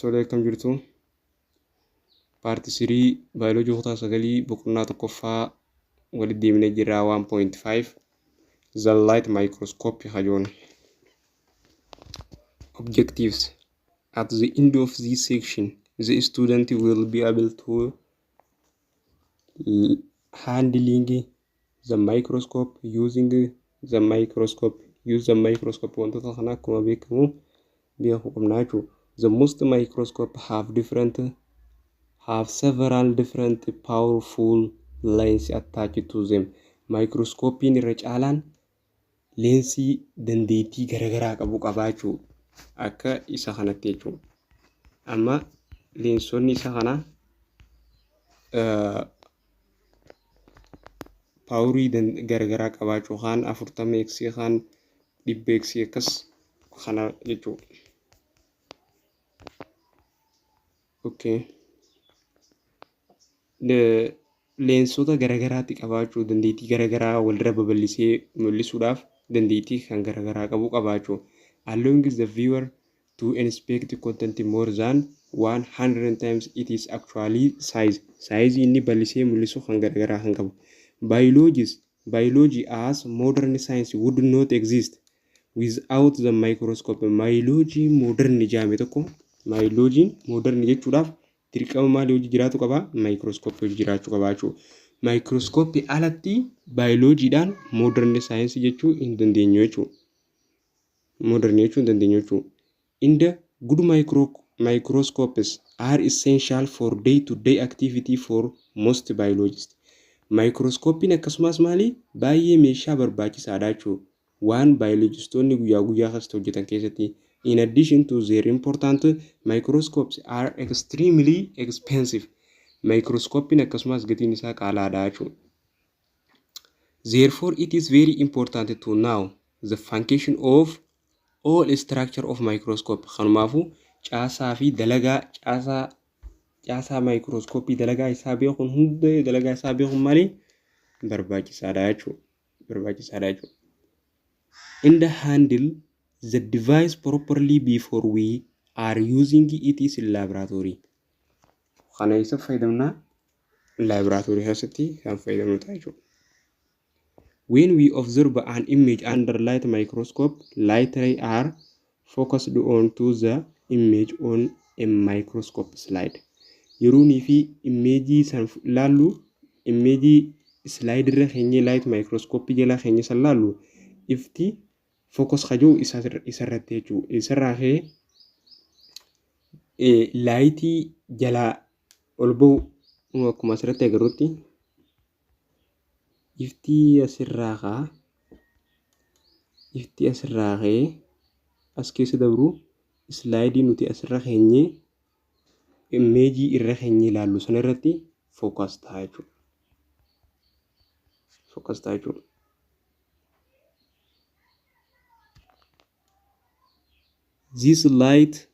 Tolee, akkam jirtu? Part 3 baayoloojii kutaa sagalii boqonnaa tokkoffaa walitti deemnee jirra 1.5 The Light Microscope hajoon. Objectives. At the end of this section, the student will be able to handling the microscope, using the microscope, use the microscope. Wantoota kana akkuma beekamu beekuu qabna jechuudha. The most microscope have several different powerful lens attached to them. Microscopiin irra caalaan leensii dandeettii garaagaraa qabu qabaa jechuudha. Akka isa kanatti jechuudha. Amma leensonni isa kanaa powerii garaagaraa qabaachuu, kaan 40 x, kaan 100 x, akkas kana jechuudha. Okay. Leensota garaagaraatti qabaachuu, dandeettii garaagaraa walirra babal'isee mul'isuudhaaf dandeettii kan garaagaraa qabu qabaachuu. Allowing the viewer to inspect content more than 100 times it is actually size. Sizeii inni bal'isee mul'isu kan garaagaraa kan qabu. Biology as modern science would not exist without the microscope. Biology modern jaame tokko, biology modern jechuudhaaf dirqama maalii hojii jiraatu qaba? Microscope hojii jiraachuu qaba jechuudha. Microscope alatti biologyidhaan modern science jechuu hin dandeenyu jechuudha. Modern jechuu hin dandeenyu jechuudha. In the good microscopes are essential for day to day activity for most biologists. Microscopiin akkasumas maali? Baay'ee meeshaa barbaachisaadha jechuudha. Waan biologistoonni guyyaa guyyaa keessatti hojjetan keessatti. In addition to their important, microscopes are extremely expensive. Microscopiin akkasumas gatiin isaa qaalaadha jechuudha. Therefore, it is very important to know the function of all structure of microscope. Kanumaafuu caasaa fi dalagaa caasaa maayikirooskooppii, dalagaa isaa beekuun, hunda dalagaa isaa beekuun maali, barbaachisaadha jechuudha. Barbaachisaadha jechuudha. In the handle the device properly before we are using it is in laboratory. Kana isa fayyadamnaa laboratory keessatti kan fayyadamnu ta'a jechuudha. When we observe an image under light microscope, light ray are focused onto the image on a microscope slide. Yeroonii fi imageii san laallu, imageii slide irra keenyee light microscope jala keenya san laallu, ifti focus kajuu isarratti jechuudha. Isarraa ka'ee lightii jalaa ol ba'u, akkuma asirratti agarrutti, ifti asirraa ka'a. Ifti asirraa ka'ee as keessa dabru, slideii nuti asirra keenyee imageii irra keenyee ilaallu sana irratti focus ta'a jechuudha. Focus ta'a jechuudha. This light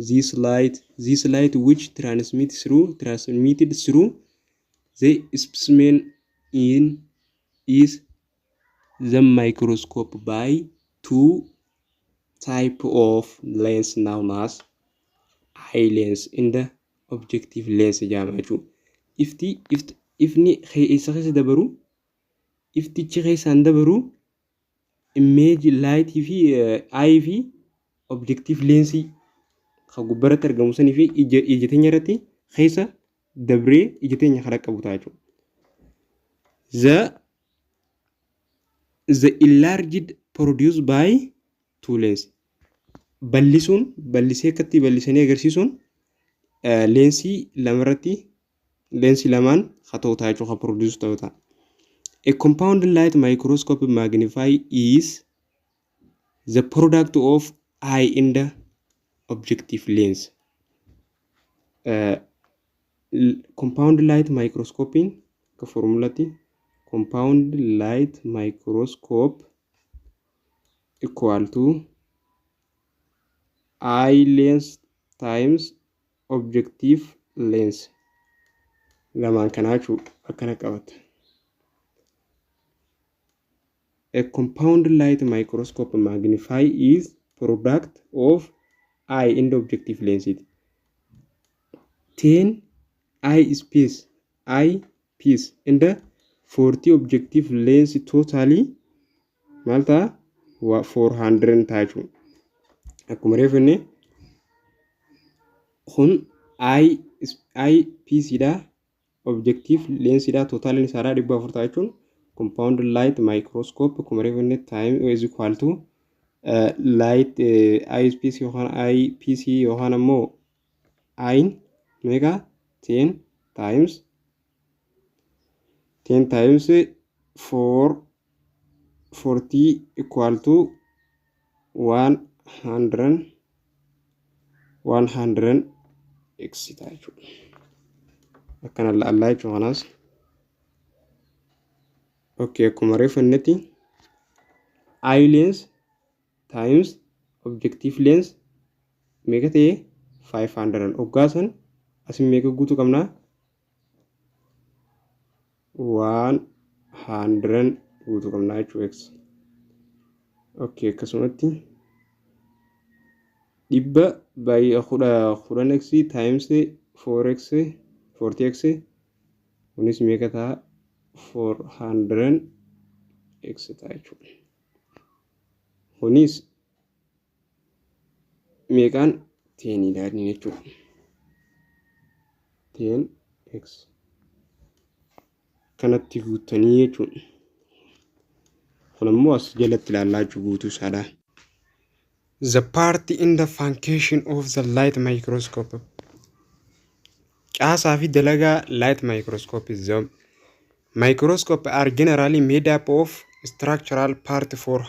this light this light which transmitted through the specimen in is the microscope by two type of lens known as eye lens in the objective lens jedhama jechuudha. Ifti ifni isa keessa dabaru, iftichi keessaan dabaru, image lightii fi eye fi objective lensii kan gubbaratti argamu sanii fi ija teenya irratti keessa dabree ija teenya kan qabu ta'a jechuudha. The enlarged produced by two lens. Bal'isuun, bal'isee akkatti bal'isanii agarsiisuun leensii lamarratti, leensii lamaan haa ta'u ta'a jechuudha, kan produce ta'u ta'a. A compound light microscope magnify is the product of eye in the objective lens. Compound light microscope akka formulaatti compound light microscope equal to eye lens times objective lens, lamaan kanaa jechuudha, akkana qabata. A compound light microscope magnify is product of eye and objective lens. 10 eye space eye piece and 40 objective lens totally maal ta'a? 400 ta'a jechuudha. Akkuma reefu inni kun eye piece dha, objective lens dha, total isaadha 400 ta'a jechuun. Compound light microscope akkuma reefu inni time is equal to light eye piece yookaan eye piece yookaan ammoo eye meeqa? 10 times 10 times 4 40 equal to 100 100 x ta'a jechuudha. Akkana la'allaa jechuudha kanaas. Okay, akkuma reefu innitti eye lens times objective lens meeqa ta'e? 500. Hoggaa san asin meeqa guutuu qabnaa? 100 guutuu qabnaa jechuudha x. Okay, akkasumatti dhibba baay'ee 10 x times 4x 40x kunis meeqa ta'a? 400 x ta'a jechuudha. Kunis meeqaan? Tenidha jechuudha. 10 x kanatti guuttanii jechuudha. Kun ammoo as jalatti ilaallaa jechuu guutuu isaadha. The part in the function of the light microscope. Caasaa fi dalagaa light microscope is the microscope are generally made up of structural part for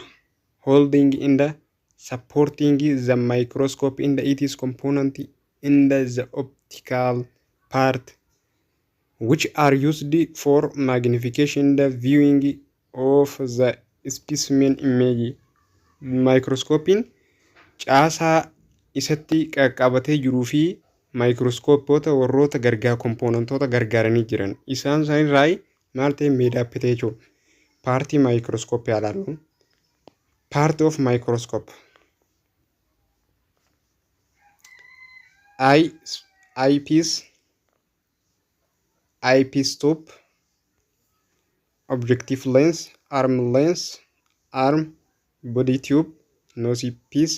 holding in the supporting the microscope in the its component in the optical part, which are used for magnification, the viewing of the specimen image. Maayikirooskoopiin caasaa isatti qaqqabatee jiruu fi maayikirooskoopoota warroota gargaar componentoota gargaaranii jiran isaan sanirraa maal ta'e made up ta'e jechuudha. Partii maayikirooskooppii haa ilaallu. Part of microscope. Eye, eyepiece, eyepiece tube, objective lens, arm lens, arm, body tube, nose piece,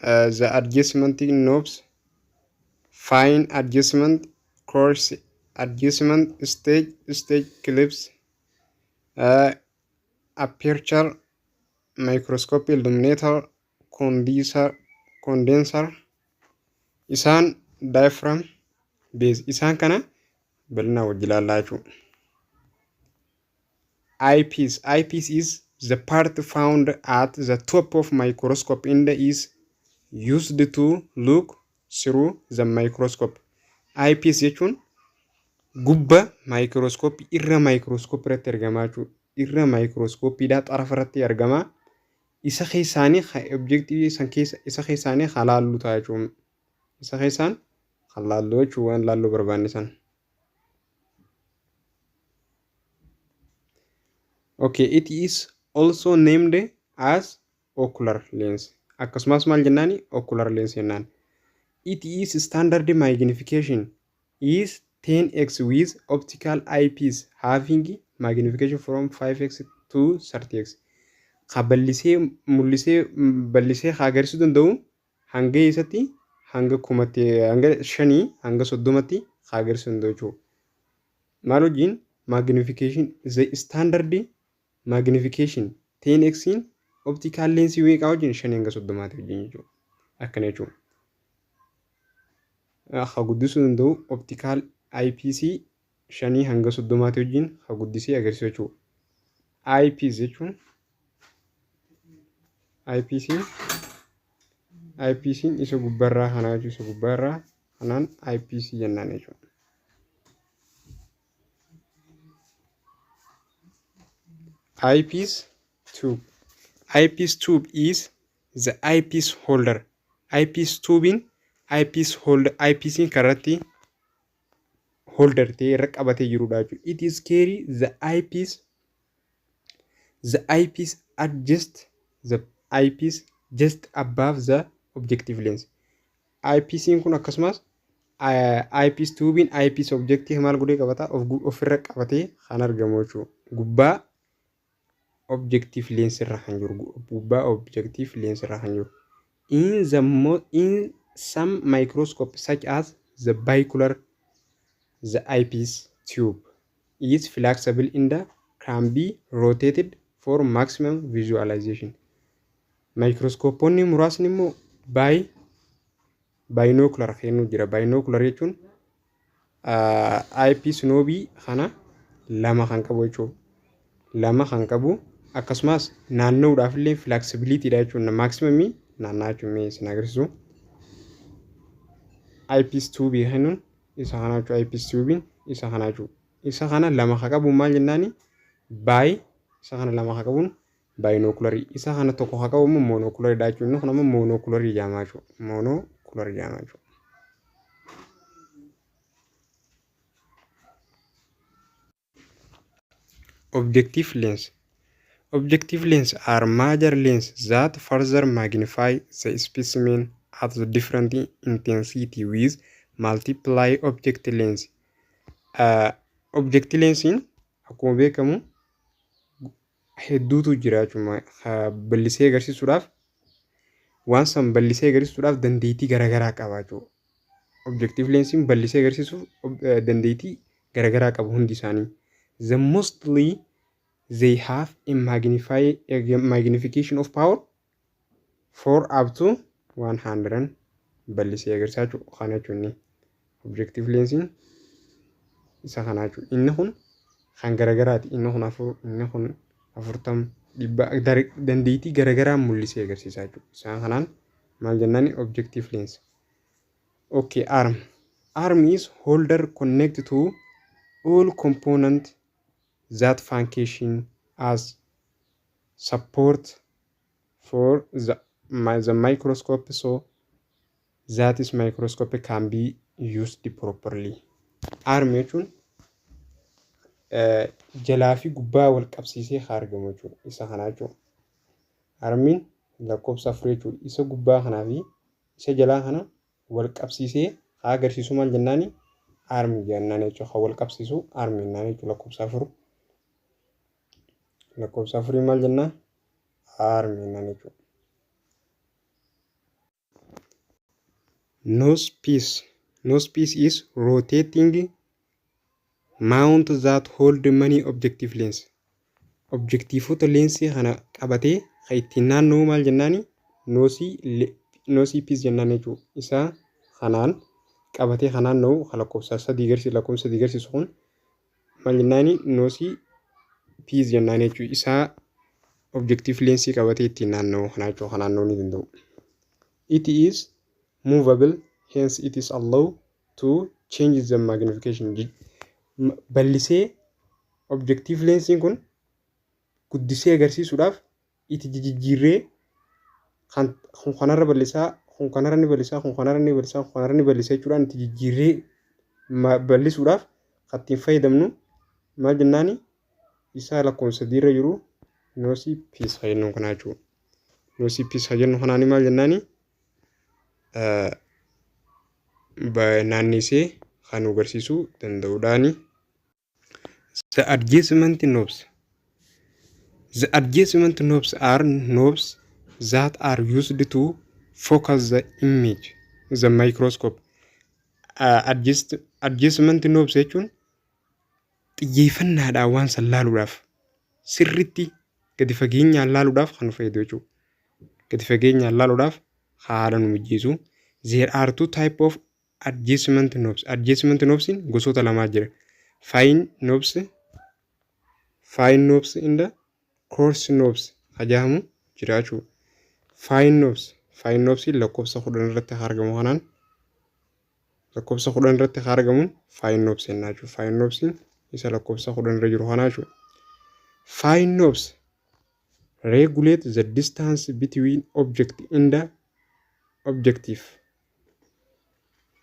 the adjustment knobs, fine adjustment, coarse adjustment, stage, stage clips, aperture, microscope illuminator, condenser, isaan diaphragm, base, isaan kana bal'inaan wajji ilaallaa jechuudha. Eyepiece. Eyepiece is the part found at the top of microscope and is used to look through the microscope. Eyepiece jechuun gubba maayikirooskooppii irra maayikirooskooppii irratti argamaa jechuudha. Irra maayikirooskooppiidhaa xarafa irratti argamaa. Isa keessaanii objectii san keessa isa keessaanii haa laallu ta'a jechuudha. Isa keessaan kan laallu jechuudha waan laalluu barbaanne san. Okay, it is also named as ocular lens. Akkasumas maal jennaani? Ocular lens jennaan. It is standard magnification is 10x with optical eyepiece having magnification from 5x to 30x. Ka bal'isee mul'isee bal'isee haa agarsiisuu danda'u hanga eessatti? Hanga kumatti, hanga shanii hanga 30tti haa agarsiisuu danda'u jechuudha. Maal wajjin? Magnification the standard magnification 10x optical lens meeqaa wajjin? Shanii hanga 30ti wajjin jechuudha. Akkana jechuudha. Haa guddisuu danda'u optical eyepiece shanii hanga 30ti wajjin haa guddisee agarsiisu jechuudha. Eyepiece jechuun eyepiece eyepiece'n isa gubbarraa kanaa jechuudha. Isa gubbarraa kanaan eyepiece jennaan jechuudha. Eyepiece tube. Eyepiece tube is the eyepiece holder. Eyepiece tubein eyepiece holder eyepiece'n karratti holder ta'ee irra qabatee jirudha jechuudha. It is carry the eyepiece The eyepiece adjust the eyepiece just above the objective lens. Eyepiece'n kun akkasumas eyepiece tuubiin eyepiece objective maal godhee qabata? Ofirra qabatee kan argamu jechuudha. Gubbaa objective lens irra kan jiru. Gubbaa objective lens irra kan jiru. In some microscope such as the binocular, the eyepiece tube is flexible and can be rotated for maximum visualization. Maayikirooskoopponni muraasni immoo binocular kennuu jira. Binocular jechuun eyepiece knobii kana lama kan qabu jechuudha. Lama kan qabu, akkasumas naanna'uudhaaf illee flexibility dha jechuudha. Maximumii naanna'aa jechuun mee isin agarsiisu. Eyepiece tuubii kennuun isa kana jechuudha. Eyepiece tuubiin isa kana jechuudha. Isa kana lama kan qabu maal jennaani? Isa kana lama kan qabuun binocularii. Isa kana tokko kan qabu immoo monoculariidha jechuudha. Inni kun ammoo monocularii jedhama jechuudha. Monocularii jedhama jechuudha. Objective lens. Objective lens are major lens that further magnify the specimen at the different intensity with multiply object lens. Objective lensiin akkuma beekamu hedduutu jira jechuudha. Bal'isee agarsiisuudhaaf, waan san bal'isee agarsiisuudhaaf dandeettii garaagaraa qaba jechuudha. Objective lensiin bal'isee agarsiisuuf dandeettii garaagaraa qabu hundi isaanii. The mostly they have a magnification of power for up to 100 bal'isee agarsiisaa jechuudha. Kana jechuun inni objective lensiin isa kana jechuudha. Inni kun kan garaagaraati. Inni kun afur, inni kun 40, 100, dandeettii garaagaraa mul'isee agarsiisaa jechuudha. Isaan kanaan maal jennaani? Objective lens. Okay, arm. Arm is holder connect to all component that function as support for the microscope so that is microscope can be used properly. Arm jechuun jalaa fi gubbaa wal qabsiisee haa argamu jechuudha. Isa kana jechuudha. Armiin lakkoofsa afur jechuudha. Isa gubbaa kanaa fi isa jalaa kana wal qabsiisee haa agarsiisu maal jennaani? Armi jennaan jechuudha. Kan wal qabsiisu armi jennaan jechuudha, lakkoofsa afur. Lakkoofsa afurii maal jennaan? Armi jennaan jechuudha. Nose piece. Nose piece is rotating mount that hold many objective lens. Objektiivota leensii kana qabatee kan ittiin naanna'u maal jennaani? Nose piece jennaan jechuudha. Isa kanaan qabatee kan naanna'u, kan lakkoofsa sadii agarsiisu, lakkoofsa sadii agarsiisu kun maal jennaani? Nose piece jennaan jechuudha. Isa objective leensii qabatee ittiin naanna'u kana jechuudha. Kan naanna'uu ni danda'u. It is movable, hence it is allowed to change the magnification. Bal'isee objective leensiin kun guddisee agarsiisuudhaaf itti jijjiirree kan kun kanarra bal'isaa, kun kanarra ni bal'isaa, kun kanarra ni bal'isaa, kun kanarra ni bal'isaa jechuudhaan itti jijjiirree bal'isuudhaaf kan ittiin fayyadamnu maal jennaani? Isaa lakkoofsa sadiirra jiru nose piece kan jennu kanaa jechuudha. Nose piece kan jennu kanaani maal jennaani? Naannesee kan nu agarsiisuu danda'uudhaani. The adjustment knobs. The adjustment knobs are knobs that are used to focus the image, the microscope. Adjustment knobs jechuun xiyyeeffannaadhaan waan san laaluudhaaf, sirritti gadi fageenyaan laaluudhaaf kan nu fayyadu jechuudha. Gadi fageenyaan laaluudhaaf haala nu mijeessu. There are two type of adjustment knobs. Adjustment knobs gosoota lamaa jira. Fine knobs and the coarse knobs jedhamu jira jechuudha. Fine knobs lakkoofsa 10 irratti argamu kanaan, lakkoofsa 10 irratti argamuun fine knobs jennaa jechuudha. Fine knobs isa lakkoofsa 10 irra jiru kanaa jechuudha. Fine knobs regulate the distance between object and the objective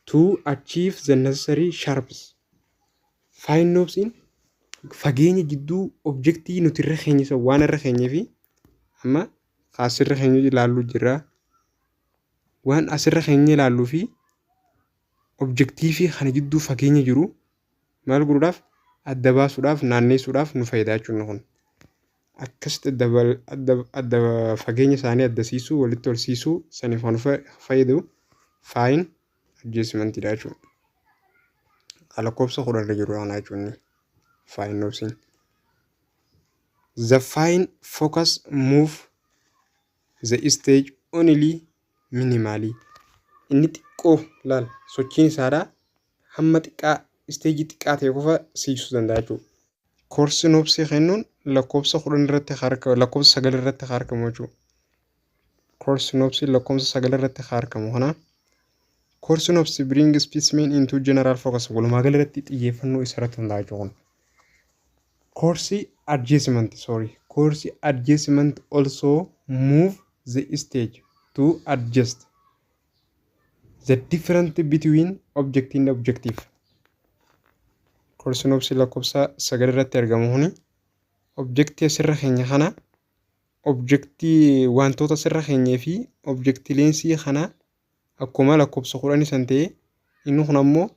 to achieve the necessary sharps. Fine knobs Fageenya jidduu objectii nuti irra keenye san, waan irra keenyee fi amma asirra keenya ilaallu jirra. Waan asirra keenya ilaalluu fi objective kana jidduu fageenya jiru maal godhuudhaaf? Adda baasuudhaaf, naanneessuudhaaf nu fayyada jechuudha kun. Akkasitti adda fageenya isaanii adda siisuu, walitti ol siisuu saniif kan fayyadu fine adjustmentiidha jechuudha. Lakkoofsa 10 irra jiru kana jechuun fine knobsiin. The fine focus move the stage only minimally. Inni xiqqoo laal, sochiin isaadhaa hamma xiqqaa, stageii xiqqaa ta'e qofa siiqsuu danda'a jechuudha. Coarse knobsii kennuun lakkoofsa 10 irratti harka, lakkoofsa 9 irratti argamu jechuudha. Coarse knobsii lakkoofsa 9 irratti argamu kana. Coarse knobs bring specimen into general focus. Walumaa galatti xiyyeeffannoo isa irratti hundaa'a jechuudha. Coarse adjustment, sorry, coarse adjustment also move the stage to adjust the difference between object and objective. Coarse knobs lakkoofsa 9 irratti argamu kuni objectii asirra keenya kana, objectii wantoota asirra keenyee fi objectii lensii kana akkuma lakkoofsa 10 san ta'e, inni kun ammoo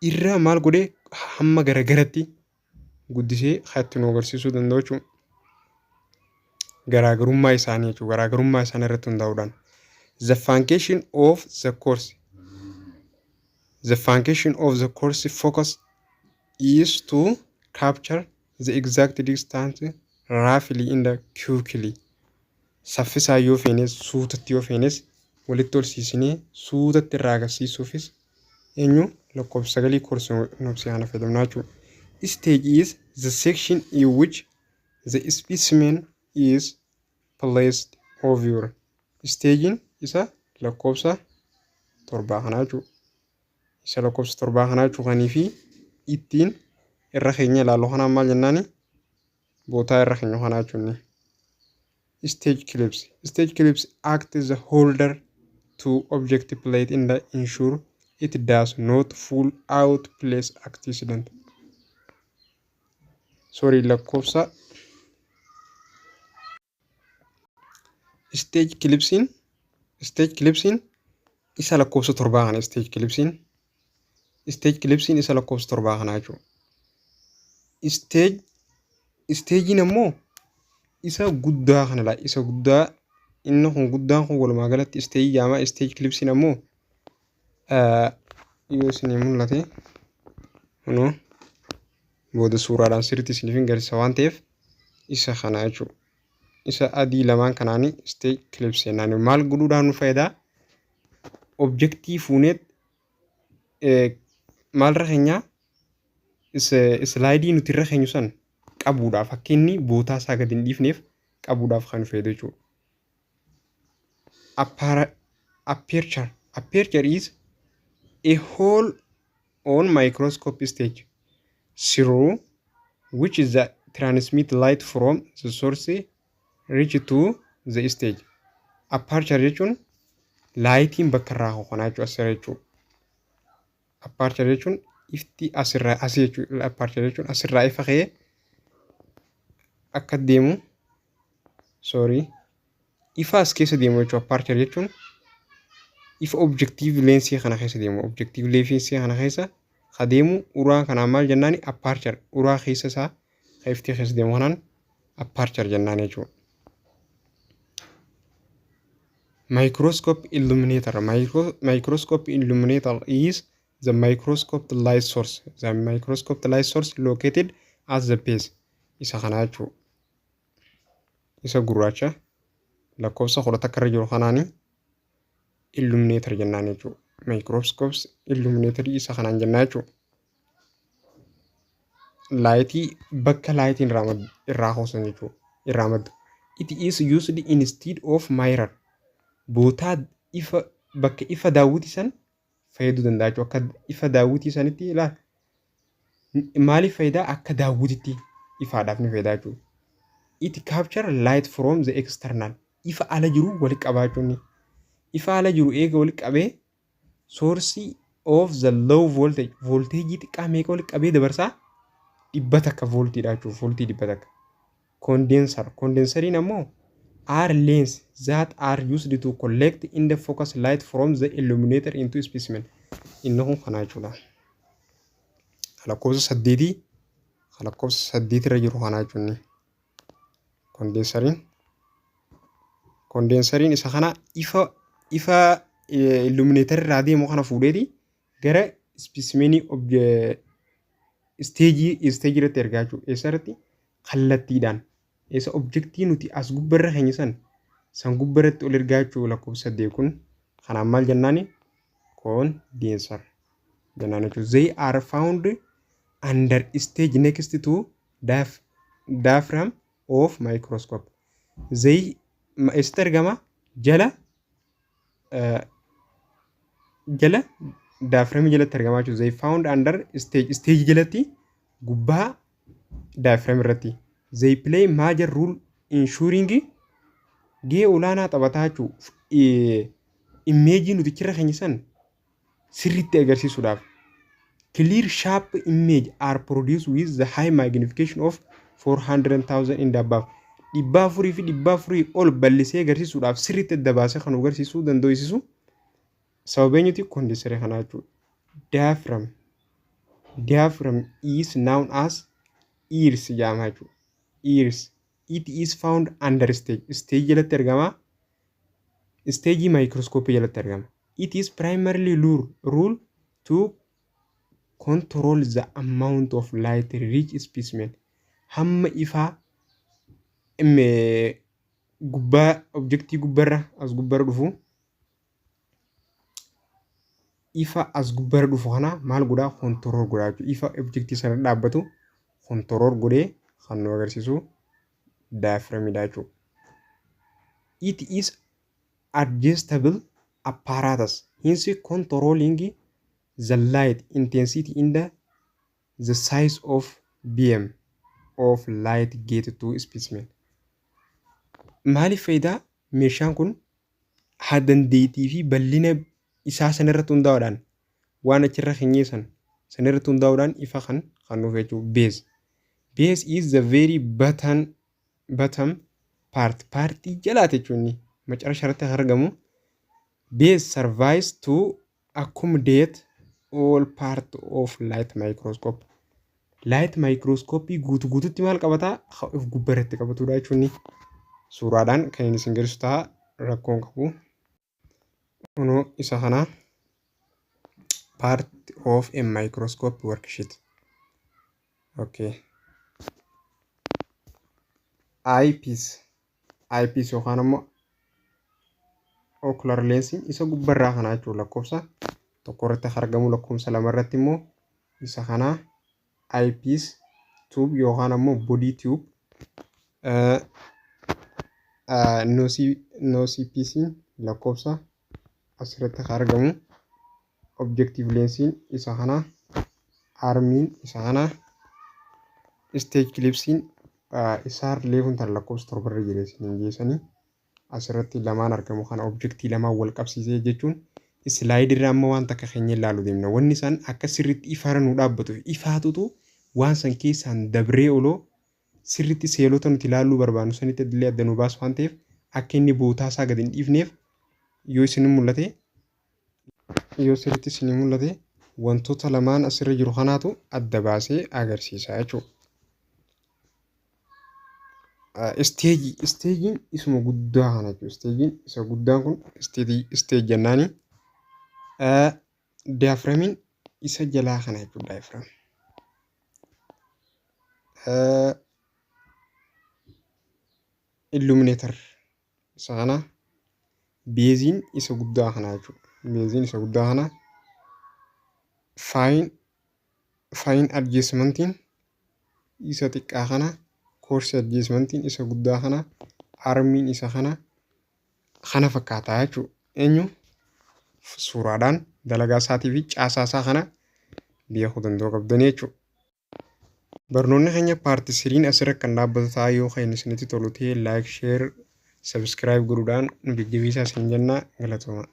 irra maal godhee hamma garagaratti guddisee kan itti nu agarsiisuu danda'u jechuudha. Garaagarummaa isaanii jechuudha. Garaagarummaa isaanii irratti hundaa'uudhaan. The function of the coarse. The function of the coarse focus is to capture the exact distance roughly and quickly. Saffisaa yoo feenes, suutatti yoo feenes, walitti ol siisinee suutatti irraa agarsiisuufis eenyu lakkoofsa 9 coarse knobsii kana fayyadamna jechuudha. Stage is the section in which the specimen is placed over. Stagein isa lakkoofsa 7 kanaa jechuudha. Isa lakkoofsa 7 kanaa jechuudha kanii fi ittiin irra keenya ilaallu kanaan maal jennaani? Bootaa irra keenya kanaa jechuudha. Stage clips. Stage clips act as a holder to object plate and ensure it does not fall out place accident. Sorry, lakkoofsa stage clipsiin isa lakkoofsa 7 kana. Stage clipsiin isa lakkoofsa 7 kana jechuudha. Stageiin ammoo isa guddaa kana la, isa guddaa. Inni kun guddaan kun walumaa galatti stageii jedhama. Stage clipsiin ammoo yoo isinii mul'ate, kunoo booda suuraadhaan sirriitti isiniif hin agarsiisa waan ta'eef, isa kana jechuudha. Isa adii lamaan kanaanii stage clips jennaan. Maal godhuudhaan nu fayyadaa? Objectii fuuneet maalirra keenyaa, slideii nuti irra keenyu san qabuudhaaf, akka inni bootaa isaa gadi hin dhiifneef qabuudhaaf kan nu fayyadu jechuudha. Aperture. Aperture is a hole on microscope stage through which is the transmit light from the source reach to the stage. Aperture jechuun lightiin bakka irraa hoqonaa jechuudha, asirra jechuudha. Aperture jechuun ifti asirraa asii jechuudha. Aperture jechuun asirraa ifa ka'ee akka deemu, sorry, ifa as keessa deemu jechuudha. Aperture jechuun ifa objective lensii kana keessa deemu. Objective lensii kana keessa ka deemu uraa kanaan maal jennaani? Aperture. Uraa keessa isaa ka ifti keessa deemu kanaan aperture jennaan jechuudha. Microscope illuminator. Microscope illuminator is the microscope light source. The microscope light source located at the base. Isa kana jechuudha. Isa gurraacha lakkoofsa 11 irra jiru kanaani illuminator jennaan jechuudha. Microscope illuminator isa kanaan jennaa jechuudha. Lightii, bakka lightiin irraa hoosan jechuudha. Irraa maddu. It is used instead of mirror. Bootaa ifa, bakka ifa daawwitii san fayyaduu danda'a jechuudha. Akka ifa daawwitii sanitti ilaal. Maaliif fayyadaa? Akka daawwititti ifaadhaaf ni fayyada jechuudha. It capture light from the external. Ifa ala jiru walitti qabaa jechuun. Ifa ala jiru eega walitti qabee, source of the low voltage. Voltageii xiqqaa meeqa walitti qabee dabarsaa? 100 vooltiidha jechuudha. Vooltii 100. Condenser. Condenseriin ammoo are lens that are used to collect in the focus light from the illuminator into specimen. Inni kun kana jechuudha. Lakkoofsa saddeetii, lakkoofsa saddeet irra jiru kana jechuudha. Condenseriin. Condenseriin isa kana ifa illuminator irraa deemu kana fuudheeti gara specimenii stage irratti ergaa jechuudha. Eessa irratti? Kallattiidhaan. Eessa objectii nuti as gubbarra keenya san gubbarratti ol ergaa jechuudha lakkoofsa saddeet kun. Kanaan maal jennaani? Condenser jennaan jechuudha. They are found under stage next to diaphragm of microscope. They eessatti argama? Jala diaphragm jalatti argama jechuudha. They found under stage jalatti, gubbaa diaphragm irratti. They play major role ensuring, gahee olaanaa taphataa jechuudha. Imageii nuti achirra keenya san sirriitti agarsiisuudhaaf. Clear, sharp image are produced with the high magnification of 400,000 and above. 400 fi 400 ol bal'isee agarsiisuudhaaf, sirriitti adda baasee kan agarsiisuu dandeessisu sababa eenyuti? Condenserii kanaa jechuudha. Diaphragm. Diaphragm is known as iris jedhama jechuudha. Iris. It is found under stage. Stage jalatti argama. Stage microscope jalatti argama. It is primarily role to control the amount of light reach specimen. Hamma ifaa gubbaa objectii gubbarra as gubbarra dhufu, ifa as gubbarra dhufu kana maal godhaa? Control godhaa jechuudha. Ifa objectii sana dhaabbatu control godhee kan nu agarsiisu diaphragmidha jechuudha. It is adjustable apparatus, hence controlling the light intensity in the size of beam of light get to specimen. Maaliif faayidaa meeshaan kun? Haa dandeettii fi bal'ina isaa sanarratti hundaa'uudhaan, waan achirra keenyee san sanarratti hundaa'uudhaan ifa kan nuuf jechuudha. Base. Base is the very bottom part. Partii jalaati jechuun inni macarasha irratti kan argamu. Base serves to accommodate all part of light microscope. Light microscope guutuu guututti maal qabataa? Of gubbarratti qabatudha jechuun suuraadhaan kan inni isin agarsiisu ta'a, rakkoon qabu. Kunoo isa kana, part of a microscope worksheet. Okay. Eyepiece. Eyepiece yookaan immoo ocular lensiin isa gubbarraa kanaa jechuudha, lakkoofsa tokko irratti argamu, lakkoofsa lama irratti immoo isa kana, eyepiece tube yookaan ammoo body tube, nosepieceiin lakkoofsa asirratti argamu, objective lensiin isa kana, armiin isa kana, stage clipsiin isaan kun tan lakkoofsa torbarra jira isiniin geessanii asirratti lamaan argamu kana, objectii lamaan wal qabsiisee jechuun slideii irraa amma waan takka keenya ilaalu deemna. Wanni isaan akka sirriitti ifaara nu dhaabbatuuf ifaatutu waan san keessaan dabree oloo sirriitti seelota nuti ilaaluu barbaannu sanitti illee adda nu baasu waan ta'eef, akka inni bootaa isaa gadi hin dhiifneef, yoo isin mul'ate, yoo sirriitti isin mul'ate, wantoota lamaan asirra jiru kanaatu adda baasee agarsiisa jechuudha. Stageii, stageiin isuma guddaa kana jechuudha. Stageiin isa guddaan kun stage jennaani. Diaphragmiin isa jalaa kana jechuudha, diaphragm. Illuminator isa kana, baseiin isa guddaa kana jechuudha. Baseiin isa guddaa kana, fine adjustmentiin isa xiqqaa kana, coarse adjustmentiin isa guddaa kana, armiin isa kana, kana fakkaataa jechuudha. Eenyu suuraadhaan dalagaa isaatii fi caasaa isaa kana beekuu danda'uu qabdanii jechuudha. Barnoonni keenya part threen asirra kan dhaabbatu ta'a. Yoo kan isinitti tolu ta'e, like, share, subscribe godhuudhaan nu jajjabeessaa isin jenna. Galatooma.